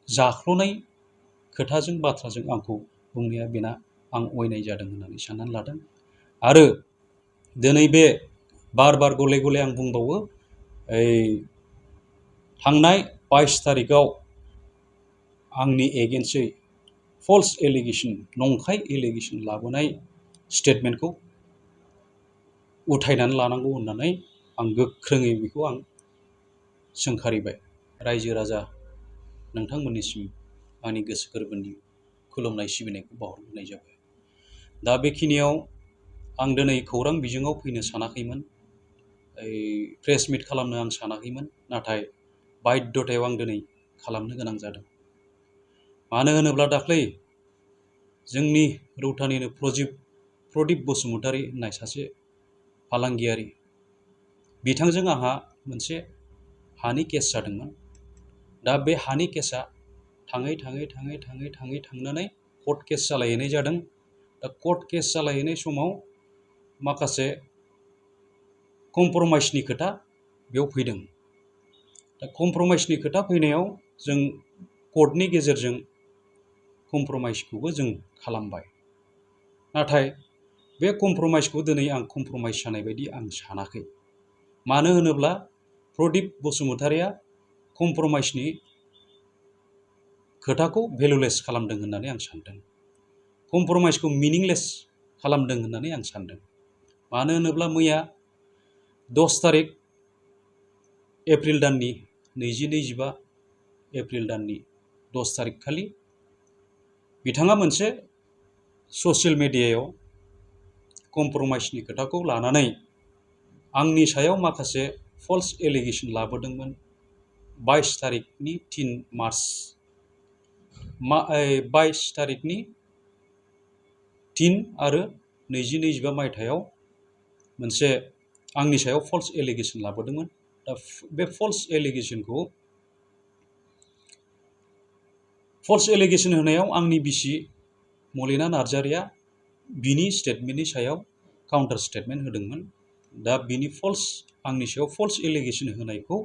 जाख्ल'नाय खोथाजों बाथ्राजों आंखौ बुंनाया बेना आं अयनाय जादों होननानै साननानै लादों। आरो दिनै बे बार गले गले आं बुंबावो, थांनाय 22 तारिखआव आंनि एगेन्स्टै फल्स एलिगेसन, नंखाय एलिगेसन लाबोनाय स्टेटमेन्टखौ उथायनानै लानांगौ होननानै आं गोख्रोङै बेखौ आं सोंखारिबाय। रायजो राजा नोंथांमोननिसिम आंनि गोसो गोरबोनि खुलुमनाय सिबिनायखौ बावहरनाय जाबाय। दा बेखिनियाव आं दिनै खौरां बिजोङाव फैनो सानाखैमोन, प्रेस मिट खालामनो आं सानाखैमोन, नाथाय बाध्यथायाव आं दिनै खालामनो गोनां जादों। मानो होनोब्ला दाख्लै जोंनि रौतानिनो प्रदीप बसुमतारी होननाय सासे फालांगियारि, बिथांजों आंहा मोनसे हानि केस जादोंमोन। दा बे हानि केसा थांनानै कर्ट केस जालायहैनाय जादों। दा कर्ट केस जालायहैनाय समाव माखासे कमप्रमाइसनि खोथा बेयाव फैदों। दा कमप्रमाइसनि खोथा फैनायाव जों कर्टनि गेजेरजों कमप्रमाइसखौबो जों खालामबाय। नाथाय बे कमप्रमाइसखौ दिनै आं कमप्रमाइस जानाय बायदि आं सानाखै। मानो होनोब्ला प्रदीप बसुमतारीया कमप्रमाइसनि खोथाखौ भेलुलेस खालामदों होननानै आं सानदों। कमप्रमाइसखौ मिनिंलेस खालामदों होननानै आं सानदों। मानो होनोब्ला मैया 10 तारिख एप्रिल दाननि 2025 एप्रिल दाननि 10 तारिख खालि बिथाङा मोनसे ससियेल मिडियायाव कमप्रमाइसनि खोथाखौ लानानै आंनि सायाव माखासे फल्स एलिगेसन लाबोदोंमोन। 22 तारिखनि 3 मार्च 22 तारिखनि 3 आरो 2025 मायथाइयाव मोनसे आंनि सायाव फल्स एलिगेसन लाबोदोंमोन। दा बे फल्स एलिगेसन होनायाव आंनि बिसि मलिना नार्जारिया बिनि स्टेटमेन्टनि सायाव काउन्टार स्टेटमेन्ट होदोंमोन। दा बिनि आंनि सायाव फल्स एलिगेसन होनायखौ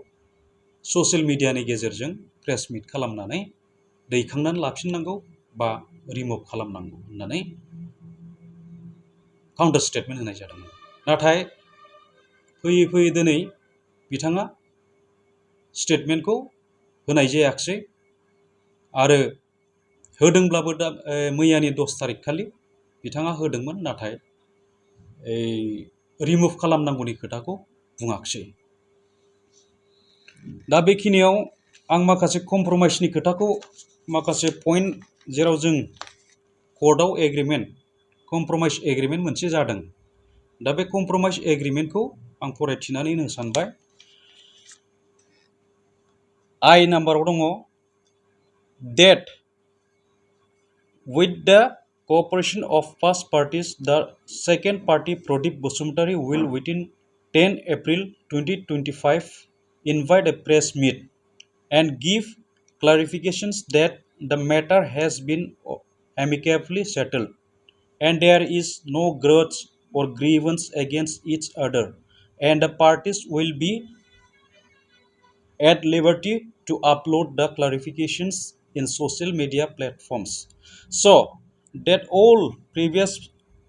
ससियेल मिडियानि गेजेरजों प्रेस मिट खालामनानै दैखांनानै लाफिननांगौ बा रिमुभ खालामनांगौ होननानै काउन्टार स्टेटमेन्ट होनाय जादोंमोन। नाथाय फैयै दिनै बिथाङा स्टेटमेन्टखौ होनाय जायाखिसै, आरो होदोंब्लाबो दा मैयानि 10 तारिख खालि बिथाङा होदोंमोन, नाथाय रिमुभ खालामनांगौनि खोथाखौ बुङाखिसै। दा बेखिनियाव आं माखासे कमप्रमाइसनि खोथाखौ माखासे पइन्ट जेराव जों कर्टआव कमप्रमाइस एग्रिमेन्ट मोनसे जादों। दा बे कमप्रमाइस एग्रिमेन्टखौ आं फरायथिनानै होनो सानबाय। आइ नाम्बाराव दङ, that with the cooperation of first parties, the second party Pradeep Bosumtari will within 10 April 2025 invite a press meet and give clarifications that the matter has been amicably settled and there is no grudge or grievance against each other, and the parties will be at liberty to upload the clarifications in social media platforms so that all previous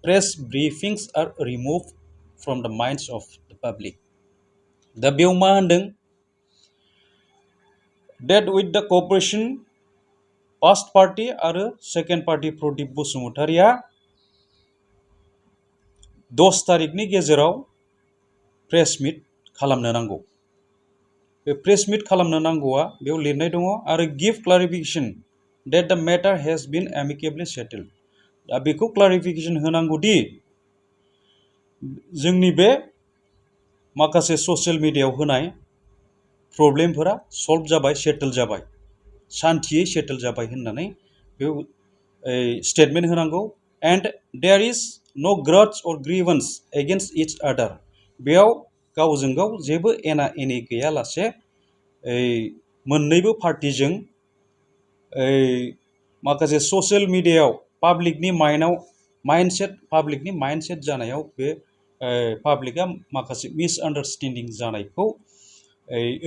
press briefings are removed from the minds of the public. दा बेयाव मा होनदों? that with the cooperation first party आरो second party Pradeep बसुमतारीया 10 तारिखनि गेजेराव press मिट खालामनो नांगौ। बे press मिट खालामनो नांगौआ बेयाव लिरनाय दङ, आरो give क्लारिफिकेसन that the matter has been amicably settled। दा बेखौ क्लारिफिकेसन होनांगौदि जोंनि बे माखासे ससियेल मिडियायाव होनाय प्रब्लेमफोरा सल्भ जाबाय, सेटेल जाबाय, शान्तियै सेटेल जाबाय होननानै बेयाव स्टेटमेन्ट होनांगौ। एन्ड देयर इज नो ग्रड्स अर ग्रिभेन्स एगेन्स्ट इच आदार। बेयाव गावजों गाव जेबो एना एनि गैयालासे मोननैबो पार्टिजों माखासे ससियेल मिडियायाव पाब्लिकनि माइन्डसेट जानायाव बे पाब्लिकआ माखासे मिसआन्डारस्टेन्डिं जानायखौ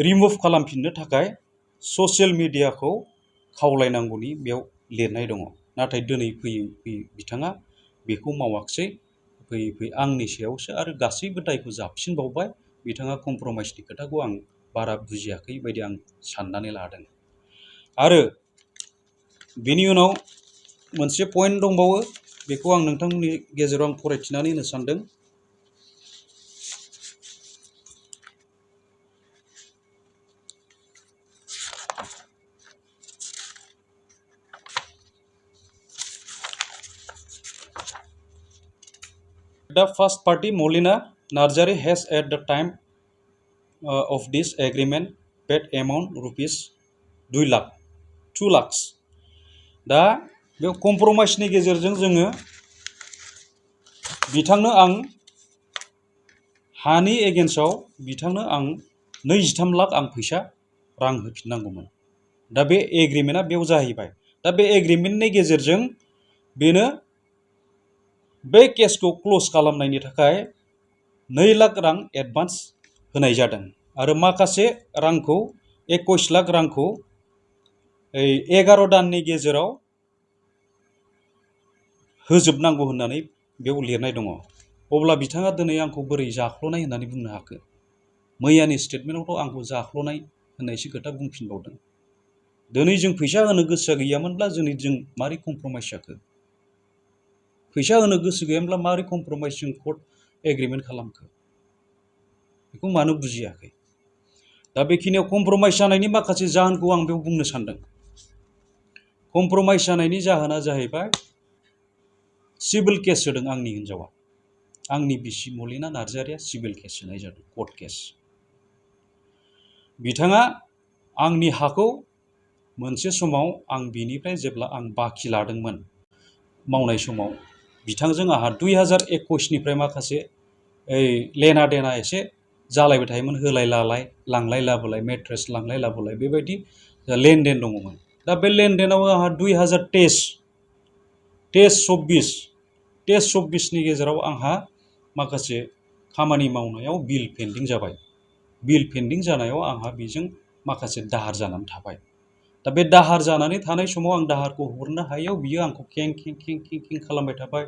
रिमुभ खालामफिननो थाखाय ससियेल मिडियाखौ खावलायनांगौनि बेयाव लिरनाय दङ। नाथाय दिनै फैयै फैयै बिथाङा बेखौ मावाखिसै। फैयै फैयै आंनि सायावसो आरो गासैबो दायखौ जाबसिनबावबाय। बिथाङा कमप्रमाइसनि खोथाखौ आं बारा बुजियाखै बायदि आं साननानै लादों। आरो बेनि उनाव मोनसे पइन्ट दंबावो, बेखौ आं नोंथांमोननि गेजेराव आं फरायथिनानै होनो सानदों। The first party, Molina Narjari, has at the time of this agreement paid amount rupees 2 lakh 2 lakhs। दा बे कमप्रमाइसनि गेजेरजों जोङो बिथांनो आं हानि एगेन्स्टआव बिथांनो आं 23 लाख आं फैसा रां होफिननांगौमोन। दा बे एग्रिमेन्टआ बेयाव जाहैबाय। दा बे एग्रिमेन्टनि गेजेरजों बेनो बे केसखौ क्ल'ज खालामनायनि थाखाय 2 लाख रां एडभान्स होनाय जादों आरो माखासे रांखौ 21 लाख रांखौ 11 दाननि गेजेराव होजोबनांगौ होननानै बेयाव लिरनाय दङ। अब्ला बिथाङा दिनै आंखौ बोरै जाख्ल'नाय होननानै बुंनो हाखो? मैयानि स्टेटमेन्टआवथ' आंखौ जाख्ल'नाय होननायसो खोथा बुंफिनबावदों। दिनै जों फैसा होनो गोसो गैयामोनब्ला जों मारै कमप्रमाइस जाखो? फैसा होनो गोसो गैयामोनब्ला मारै कमप्रमाइस जों कर्ट एग्रिमेन्ट खालामखो? बेखौ मानो बुजियाखै? दा बेखिनियाव कमप्रमाइस जानायनि माखासे जाहोनखौ आं बेयाव बुंनो सानदों। कमप्रमाइस जानायनि जाहोना जाहैबाय सिभिल केस होदों आंनि हिन्जावा। आंनि बिसि मलिना नार्जारिया सिभिल केस होनाय जादों, कर्ट केस। बिथाङा आंनि हाखौ मोनसे समाव आं बिनिफ्राय जेब्ला आं बाखि लादोंमोन मावनाय समाव, बिथांजों आंहा 2021निफ्राय माखासे लेना देना एसे जालायबाय थायोमोन, होलाय लालाय, लांलाय लाबोलाय, मेट्रेस लांलाय लाबोलाय, बेबायदि लेनदेन दङमोन। दा बे लेनदेनाव आंहा 2023-24नि गेजेराव आंहा माखासे खामानि मावनायाव बिल पेन्डिं जाबाय। बिल पेन्डिं जानायाव आंहा बेजों माखासे दाहार जानानै थाबाय। दा बे दाहार जानानै थानाय समाव आं दाहारखौ हरनो हायैयाव बियो आंखौ खें खालामबाय थाबाय।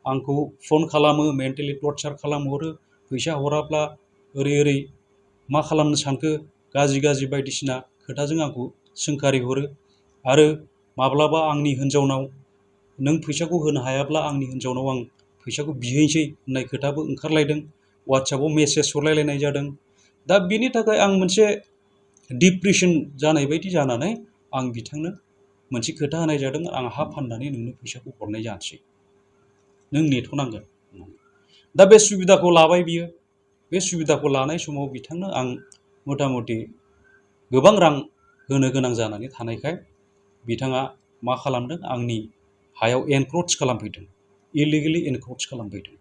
आंखौ फन खालामो, मेन्टेलि टर्चार खालामहरो, फैसा हराब्ला ओरै मा खालामनो सानखो, गाज्रि बायदिसिना खोथाजों आंखौ सोंखारि हरो। आरो माब्लाबा आंनि हिन्जावनाव नों फैसाखौ होनो हायाब्ला आंनि हिन्जावनाव आं फैसाखौ बिहैनोसै होननाय खोथाबो ओंखारलायदों। वाट्सएपआव मेसेज हरलायलायनाय जादों। दा बिनि थाखाय आं मोनसे डिप्रेसन जानाय बायदि जानानै आं बिथांनो मोनसे खोथा होनाय जादों, आं हा फाननानै नोंनो फैसाखौ हरनाय जानोसै, नों नेथ'नांगोन। दा बे सुबिदाखौ लाबाय बियो। बे सुबिदाखौ लानाय समाव बिथांनो आं मथा मथि गोबां रां होनो गोनां जानानै थानायखाय बिथाङा मा खालामदों, आंनि हायाव एनक्र'च खालामफैदों, इलिगेलि एनक्र'च खालामफैदों।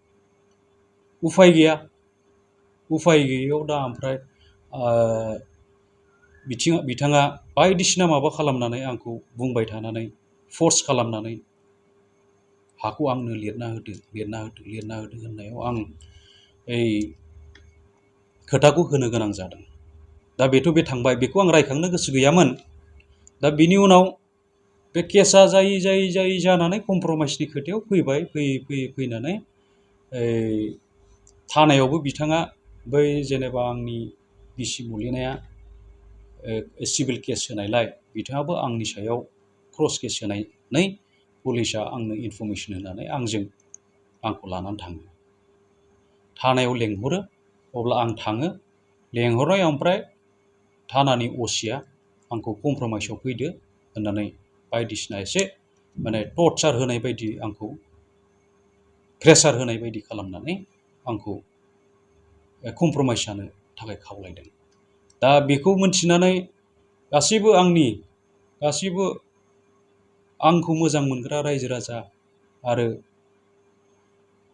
उफाय गैयैयाव दा ओमफ्राय बिथाङा बायदिसिना माबा खालामनानै आंखौ बुंबाय थानानै फर्स खालामनानै हाखौ आंनो लिरना होदो होननायाव आं खोथाखौ होनो गोनां जादों। दा बे थांबाय, बेखौ आं रायखांनो गोसो गैयामोन। दा बिनि उनाव बे केसा जायै जानानै कमप्रमाइसनि खोथायाव फैबाय। फैनानै थानायावबो बिथाङा बै जेनेबा आंनि बिसि मलिनाया सिभिल केस होनायलाय बिथाङाबो आंनि सायाव क्रस केस होनानै पुलिसा आंनो इनफरमेसन होनानै आंखौ लानानै थाङो। थानायाव लेंहरो, अब्ला आं थाङो। लेंहरनाय ओमफ्राय थानानि असिया आंखौ कमप्रमाइसआव फैदो होननानै बायदिसिना एसे माने टर्चार होनाय बायदि, आंखौ प्रेसार होनाय बायदि खालामनानै आंखौ कमप्रमाइस जानो थाखाय खावलायदों। दा बेखौ मोनथिनानै गासैबो आंखौ मोजां मोनग्रा रायजो राजा आरो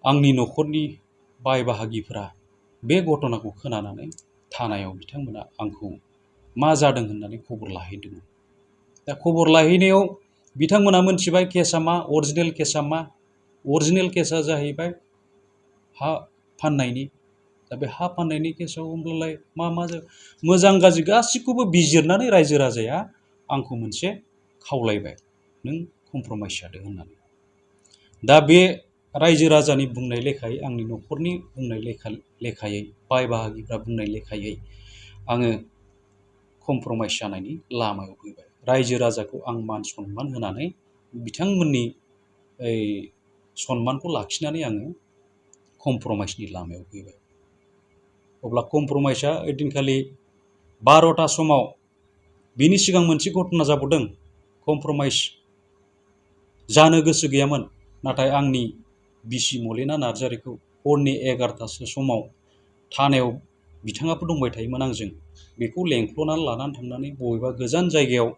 आंनि न'खरनि बाय बाहागिफोरा बे घटनाखौ खोनानानै थानायाव बिथांमोना आंखौ मा जादों होननानै खबर लाहैदों। दा खबर लाहैनायाव बिथांमोना मोनथिबाय केसा मा, अरिजिनेल केसा मा। अरिजिनेल केसा जाहैबाय हा फाननायनि। दा बे हा फाननायनि केसाव होमब्लालाय मा मोजां गाज्रि गासिखौबो बिजिरनानै रायजो राजाया आंखौ मोनसे खावलायबाय नों कमप्रमाइस जादो होननानै। दा बे रायजो राजानि बुंनाय लेखायै, आंनि न'खरनि बुंनाय लेखायै, बाय बाहागिफ्रा बुंनाय लेखायै आङो कमप्रमाइस जानायनि लामायाव फैबाय। रायजो राजाखौ आं मान सनमान होनानै बिथांमोननि सनमानखौ लाखिनानै आङो कमप्रमाइसनि लामायाव फैबाय। अब्ला कमप्रमाइसआ ओइदिनखालि 12टा समाव, बिनि सिगां मोनसे घटना जाबावदों। कमप्रमाइस जानो गोसो गैयामोन, नाथाय आंनि बिसि मलिना नार्जारिखौ हरनि 11टासो समाव थानायाव बिथाङाबो दंबाय थायोमोन आंजों, बेखौ लेंख्ल'नानै लानानै थांनानै बबेबा गोजान जायगायाव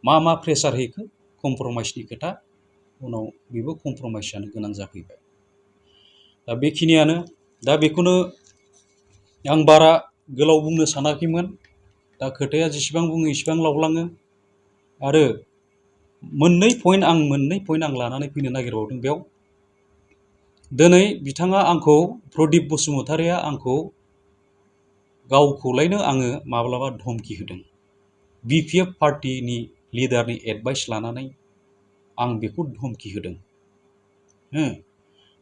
मा प्रेसार हैखो कमप्रमाइसनि खोथा, उनाव बेबो कमप्रमाइस जानो गोनां जाफैबाय। दा बेखिनियानो। दा बेखौनो आं बारा गोलाव बुंनो सानाखैमोन। दा खोथाया जेसेबां बुङो एसेबां लावलाङो। आरो मोननै पइन्ट आं लानानै फैनो नागिरबावदों बेयाव। दिनै बिथाङा आंखौ, प्रदीप बसुमतारिया आंखौ गावखौलायनो आङो माब्लाबा धमकि होदों। BPF पार्टिनि लिडारनि एडभाइस लानानै आं बेखौ धमकि होदों।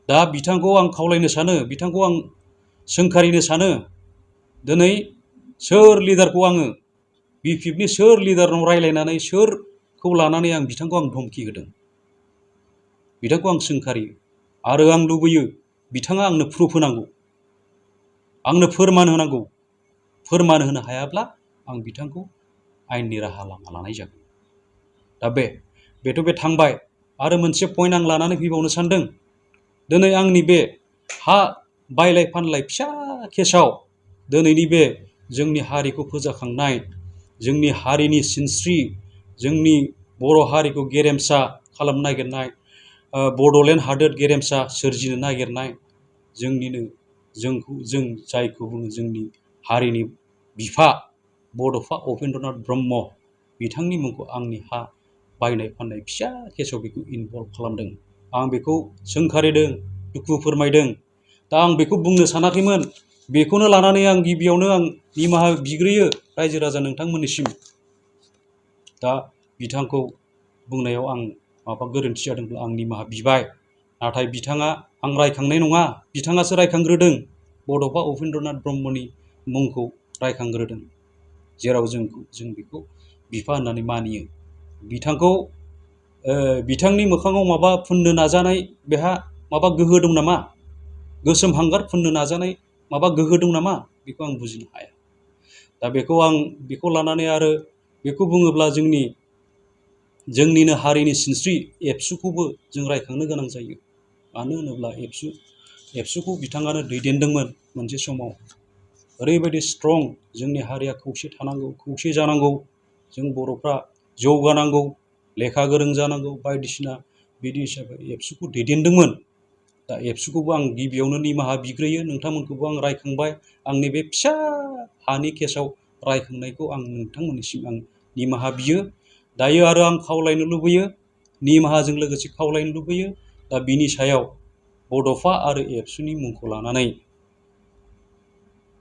दा बिथांखौ आं खावलायनो सानो, बिथांखौ आं सोंखारिनो सानो, दिनै सोर लिडारखौ आङो, BPFनि सोर लिडारनाव रायज्लायनानै, सोरखौ लानानै आं बिथांखौ धमकि होदों? बिथांखौ आं सोंखारियो। आरो आं लुबैयो बिथाङा आंनो प्रुफ होनांगौ, आंनो फोरमान होनांगौ। फोरमान होनो हायाब्ला आं बिथांखौ आयेननि राहा लामा लानाय जागोन। दा बेथ' बे थांबाय। आरो मोनसे पइन्ट आं लानानै फैबावनो सानदों। दिनै आंनि बे हा बायलाय फानलाय फिसा केसाव, दिनैनि बे जोंनि हारिखौ फोजाखांनाय, जोंनि हारिनि सिनस्रि, जोंनि बर' हारिखौ गेरेमसा खालामनो नागिरनाय, बड'लेण्ड हादोर गेरेमसा सोरजिनो नागिरनाय, जों जायखौ बुङो जोंनि हारिनि बिफा बड'फा उपेन्द्रनाथ ब्रह्म, बिथांनि मुंखौ आंनि हा बायनाय फाननाय फिसा केसाव बेखौ इनभल्भ खालामदों। आं बेखौ सोंखारिदों, दुखु फोरमायदों। दा आं बेखौ बुंनो सानाखैमोन। बेखौनो लानानै आं गिबियावनो आं निमाहा बिग्रोयो रायजो राजा नोंथांमोननिसिम। दा बिथांखौ बुंनायाव आं माबा गोरोन्थि जादोंब्ला आं निमाहा बिबाय। नाथाय बिथाङा, आं रायखांनाय नङा, बिथाङासो रायखांग्रोदों। बड'फा उपेन्द्रनाथ ब्रह्मनि मुंखौ रायखांग्रोदों, जेराव जों बेखौ बिफा होननानै मानियो। बिथांखौ, बिथांनि मोखाङाव माबा फुननो नाजानाय, बेहा माबा गोहो दं नामा? गोसोम हांगार फुननो नाजानाय माबा गोहो दं नामा? बेखौ आं बुजिनो हाया। दा बेखौ लानानै आरो बेखौ बुङोब्ला जोंनिनो हारिनि सिनस्रि एबसुखौबो जों रायखांनो गोनां जायो। मानो होनोब्ला एबसुखौ बिथाङानो दैदेनदोंमोन मोनसे समाव। ओरैबायदि स्ट्रं, जोंनि हारिया खौसे थानांगौ, खौसे जानांगौ, जों बर'फ्रा जौगानांगौ, लेखा गोरों जानांगौ, बायदिसिना बिदि हिसाबै एबसुखौ दैदेनदोंमोन। दा एबसुखौबो आं गिबियावनो निमाहा बिग्रोयो। नोंथांमोनखौबो आं रायखांबाय। आंनि बे फिसा हानि केसाव रायखांनायखौ आं नोंथांमोननिसिम आं निमाहा बियो। दायो आरो आं खावलायनो लुबैयो, निमाहाजों लोगोसे खावलायनो लुबैयो। दा बिनि सायाव बड'फा आरो एबसुनि मुंखौ लानानै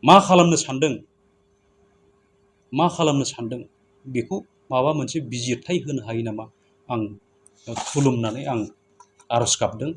मा खालामनो सानदों, बेखौ माबा मोनसे बिजिरथाय होनो हायो नामा? आं खुलुमनानै आं आर'ज गाबदों।